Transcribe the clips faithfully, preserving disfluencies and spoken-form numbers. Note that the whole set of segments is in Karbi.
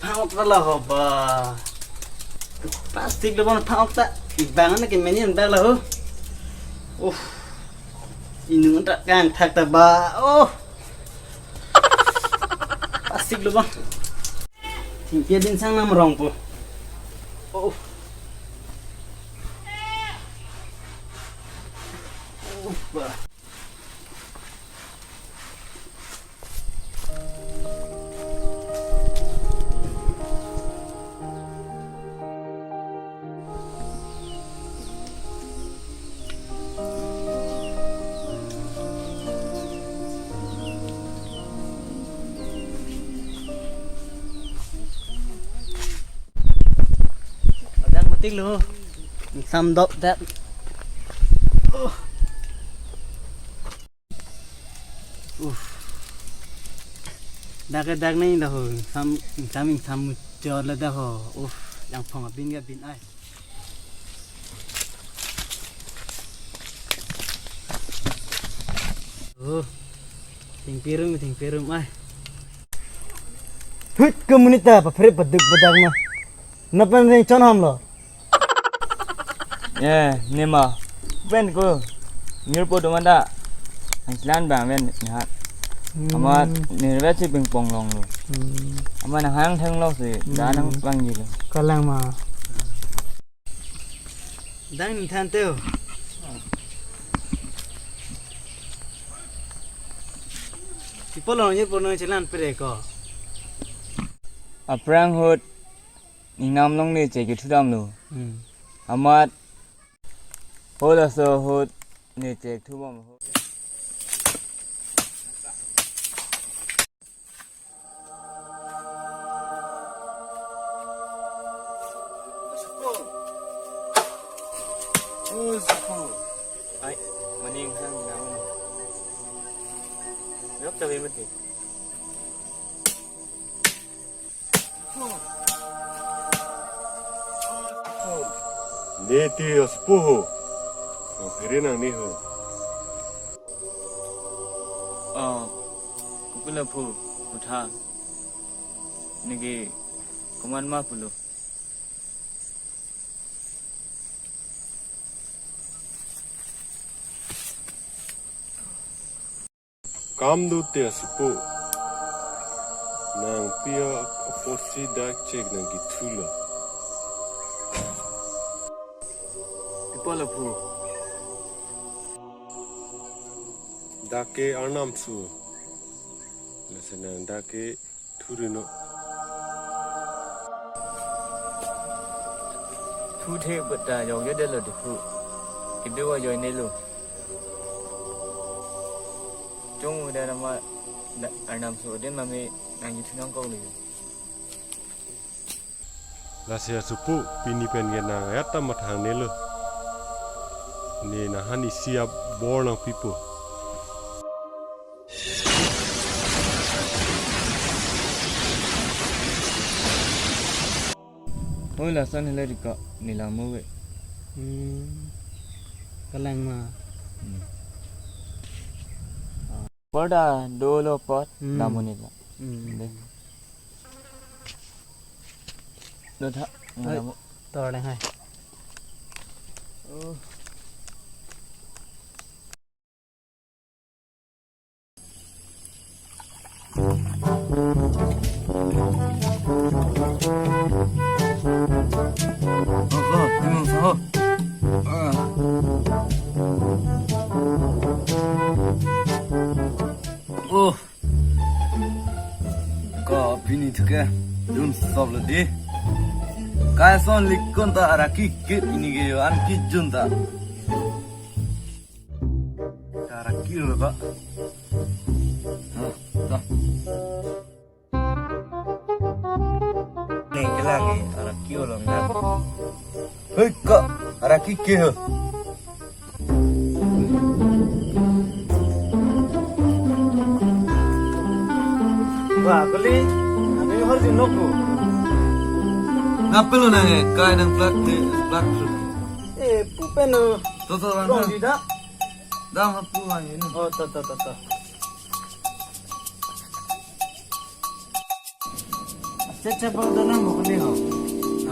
Phang-ok ta laho ba. Plastic lo bon phang-ok ta. Ibang na ke meni dak laho. Uh. Inung ta kangthak ta ba. Oh. Plastic lo bon. Thengpi adin sang nam rong po. Oh. Oh, ba. Adang matik lo. Sam dop dat. Oh. Uf. Dak ke dak nai dah ho. Sam, sam, sam muchot la dah ho. Uf, yang phong abin ke bin ai. Oh. Thengpi rum, thengpi rum ai. Hut ke monit ta, papre paduk padak ma. Napan ring chon ham lo. Eh, nema. Pen ko. Nyur po do manda. Ang slan bang pen nihat. Hmm. Amat nirvet si pingpong long lo. Hmm. Amat nang hang theng lo si. Hmm. Da nang pangji lo. Kalang ma. Dang ningthan teo. People on nyur po nang chelan pere ko. Aphrang ahut ningnam along ne chek kethu damlo. Hmm. Amat hol aso ahut ne chek thu bom ho. Ai, maning hang na. Yok tabi mati. Ne ti asepo ho. Nang phere nang ne ho. Oh, kupila phu, kutha. Neke, komat ma pulo. Kam do te asepo. Nang pia aporsi dak chek nang kethu lo. Pi apot lo phu. Dak ke arnam su. Lasi nang dak ke thu ri non. Thu the beta jok jok det lo de phu. Kedo ajoine lo. Chong uda nama arnam su adim mame nang kethu nangkok lo. Lasi asepo pini pen ke nang ayat ta mathang ne lo. Ne nang han isi abor nangpipo. Oi, lason hile riko nilang muwe. Hmm. Kalang ma. Hmm. Porda dolo pot. Hmm. Namun ila. Hmm. De. Do tha. Hai. Namun. Tor le hai. Oh. Oh. Ko pini thu ke dun sop lo di. Kai son likon ta araki ke pini ke yo an kijun ta. Araki lo ba. Ha, ta. Neng kelang eh, araki lo na. Hei, ko, araki ke ho. Wah, kali, ani hor di nok ko. Ngapilo nang eh, kai nang plak de, plak. Eh, pu pen lo. To, to, rong di da. Dam ha pu ha ini. Oh, to, to, to, to. Chat chat bang dolang mo kali ho.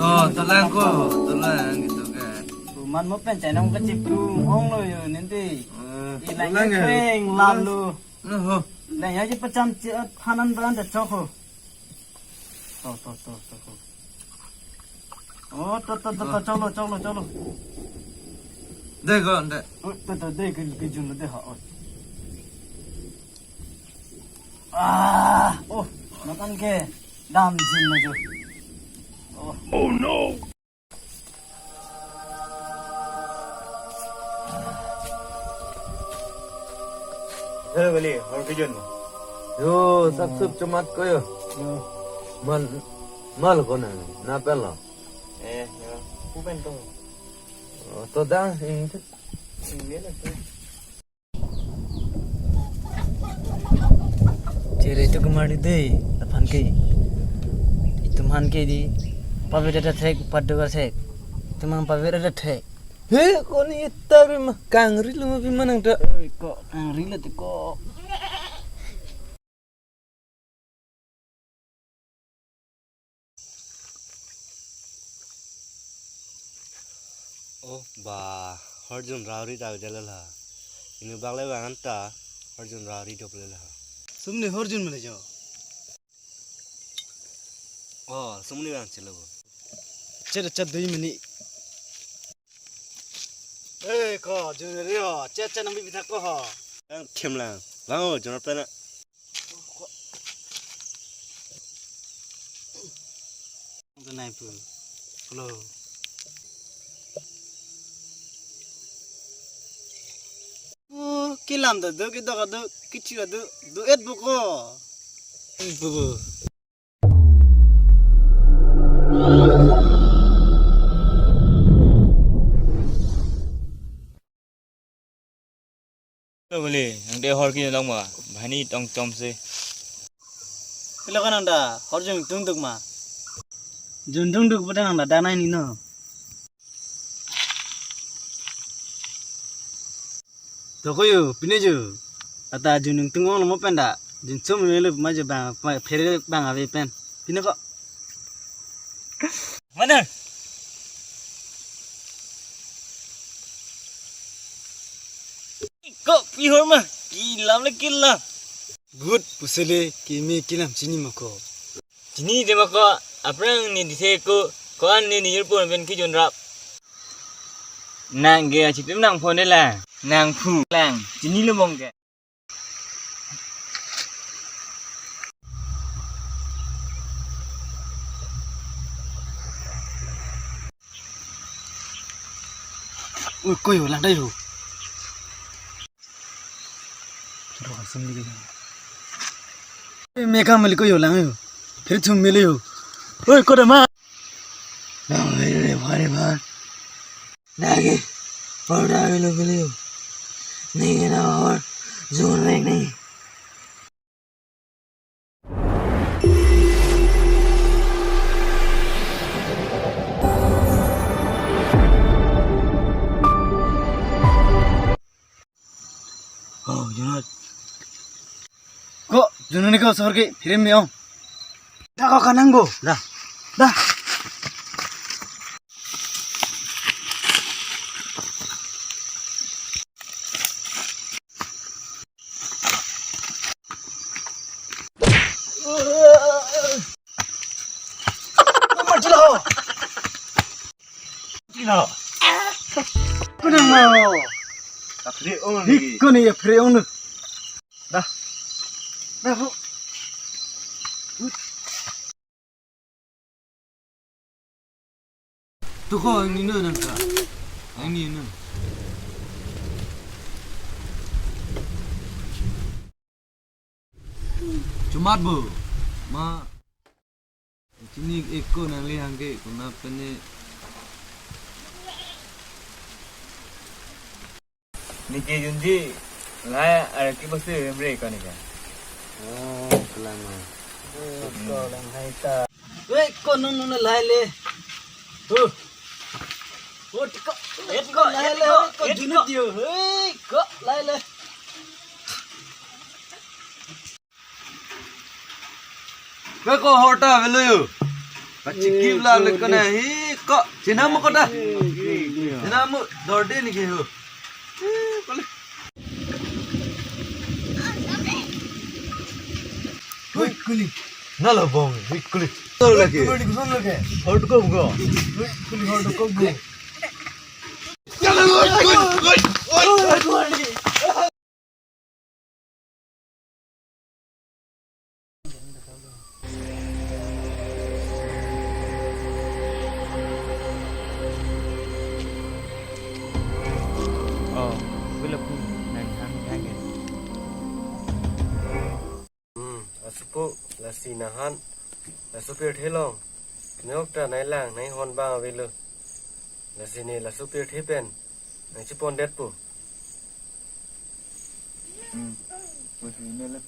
Oh, dolang ko, dolang gitu kan. Kuman mo pen chai nang kachipru ong lo yo nindi. Eh, ilang dolang ya. Peng lam lo. Nah, ho. Lang ya ji pacham chi, eh, phanan bran da chok ho. To, to, to, to, to. Oh, to, to, to, to, chok lo, chok lo, chok lo. De ko, de. Oh, to, to, de ke, ke jun lo de ha, oh. Ah, oh, makan ke dam jin lo jo. Oh. Oh no. Hello, Bali, hor kejun mo? Yo, sap sup chomat ko yo. Yo. Mal, mal ko na, na pen lo. Eh, yo, ku pen to. Oh, to dang, ing. Ing, ye na, to. Chere tu kemar di dei, laphan ke. Itum han ke di, pavir ada thek, padu ka thek. Itum han pavir ada thek. He, ko ni itar ma kangri lo ma pi manang ta. Oi, ko kangri lo ti ko. Oh, ba, horjun rauri ta jala la. Inu bak le bang anta, horjun rauri dop le la. Sumni horjun mane jo. Oh, sumni bang chelo. Chet chet dui mini. Eh, ko, jun ri ho, chet chet nang bi bithak ko ho. Ang them lang. Bang o, jun pen na. Ito na ipo. Hello. Oh, kelam do do, kedok do, kethi do, do-et bok o. Bubu. Lo beli, nang de hor kejun long ma, bahani tong chom se. Pilo ka nang da, horjun tungduk ma. Jun tungduk pada nang da, danai ni no. To ko yo, pine jo. Ata jun tung ong lo mo pen da. Jun chom le lo ma jo bang, ma phere bang ave pen. Pine ko. Mana? Ko pi hor ma, kelam le kelam. Good, pusele, keme kelam chini ma ko. Chini te ma ko, aphrang ne dithe ko, ko-an ne nijor pon pen kejun rap. Nang ke achitim nang phone la, nang phu lang, chini lo bong ke. Ui, ko yo lang dai ru. Ui, me kam mali ko yo lang yo. Phir thum mili yo. Ui, ko da ma. Lang mili le phare ma. Nagi. Hor da mili mili yo. Nagi na hor. Jun rek nagi. Oh, Junot. Ko, Junot ni ko sor ke, phirem ni ong. Da ko kanang bo. Da. Da. Kunang mau. Apre ong ni. Ko ni apre ong nu. Dah. Dah, Bu. Tuko ang nino nang ka. Ang nino. Chomat bo. Ma. Chini eko nang le hangke kuna pene. Nike junji la arki basi remre ka nika. Oh, kelama. Eh, ko lang hai ta. Wei, ko nun nun lai le. Huh. Oh, tiko. Eh, ko lai le, eh, ko, eh, Junot ko. Dio. Hei, ko lai le. Wei, ko horta velo yo. Kachikip la lekana hi ko. Chinam ko ta. Chinam dorde ni ke ho. Eh, kole. Hui, kuli. Nalo bong, hui, kuli. Tol lagi. Kuli, kuli, kuli. Hot ko go. Hui, kuli, hot ko go. Oh, wala pu nang hang hang. Hmm, asupo, lasi nahan, laso pirthe along. Nyok ta nai lang, nai hon bang avelo. Lasi ne laso pirthe pen nang chipondetpo. Hmm, pusi ne le.